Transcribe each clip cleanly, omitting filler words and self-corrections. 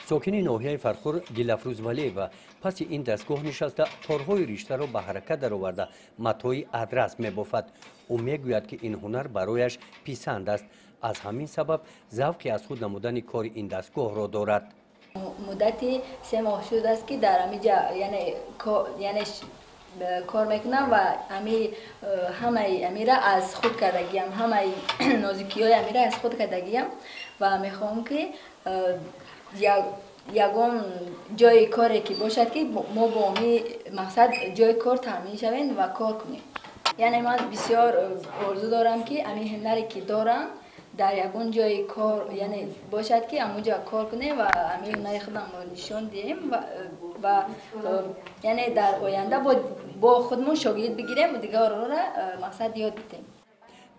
Сокини ноҳияи Фархор Дилафрӯз Валиева паси ин дастгоҳ нишаста, торҳои риштаро ба ҳаракат дароварда, матои адрас мебофад. Ӯ мегӯяд, ки ин ҳунар барояш писанд аст. Аз ҳамин сабаб завқи аз худ намудани кори ин дастгоҳро дорад. Муддати 3 моҳ шудааст, ки дар ҳамиҷа яъне кор мекунам ва ами ҳамаи амира аз худ кардагиам, ҳамаи нозукиҳои амира аз худ кардагиам ва мехоҳам, ки ягон ҷои коре ки бошад, ки мо бо ами мақсад ҷои кор таъмин шавем ва кор кунем. Яъне ман бисёр орзу дорам, ки ами ҳунаре ки дорам, дар ягон ҷои кор яъне бошад, ки амонҷо кор кунем ва ами ҳунари худамро нишон диҳем ва яъне дар оянда бо худмон шогирд бигирем, дигарро мақсад ёд бидиҳем.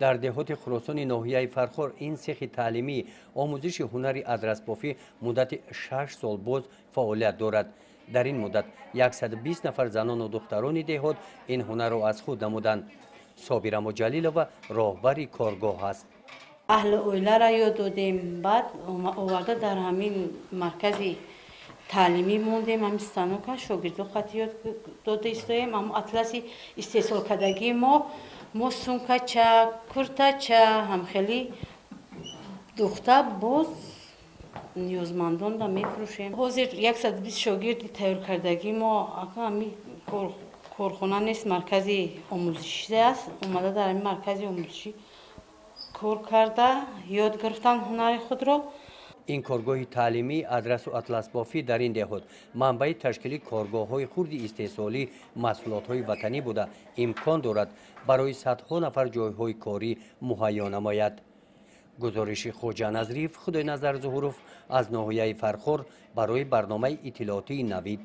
Дар деҳоти Хуросони ноҳияи Фархор ин сехи таълимӣ омӯзиши ҳунари адрасбофӣ муддати 6 сол боз фаъолият дорад. Дар ин муддат 120 нафар занону духтарони деҳот ин ҳунарро аз худ намуданд. Собира Муҷалилова роҳбари коргоҳ аст. Аҳли оиларо ёд додем, баъд оварда дар ҳамин маркази таълимӣ мондем. Ҳамин станока шогирдо хати ёд дода истоем. Ҳамо атласи истеҳсолкардагии мо сумкача, куртача ҳамхелӣ духта, боз ниёзмандонда мефурӯшем. Ҳозир 120 шогирди тайёркардагии мо. Ҳами корхона нест, маркази омӯзишӣ аст. Омада дар ҳамин маркази омӯзишӣ кор карда, ёд гирифтан ҳунари худро. Ин коргоҳи таълимии адрасу атласбофӣ дар ин деҳот манбаи ташкили коргоҳҳои хурди истеҳсолӣ маҳсулотҳои ватанӣ буда, имкон дорад барои садҳо нафар ҷойҳои корӣ муҳайё намояд. Гузориши Хоҷа Назриев, Худойназар Зуҳуров аз ноҳияи Фархор барои барномаи иттилоотии «Навид».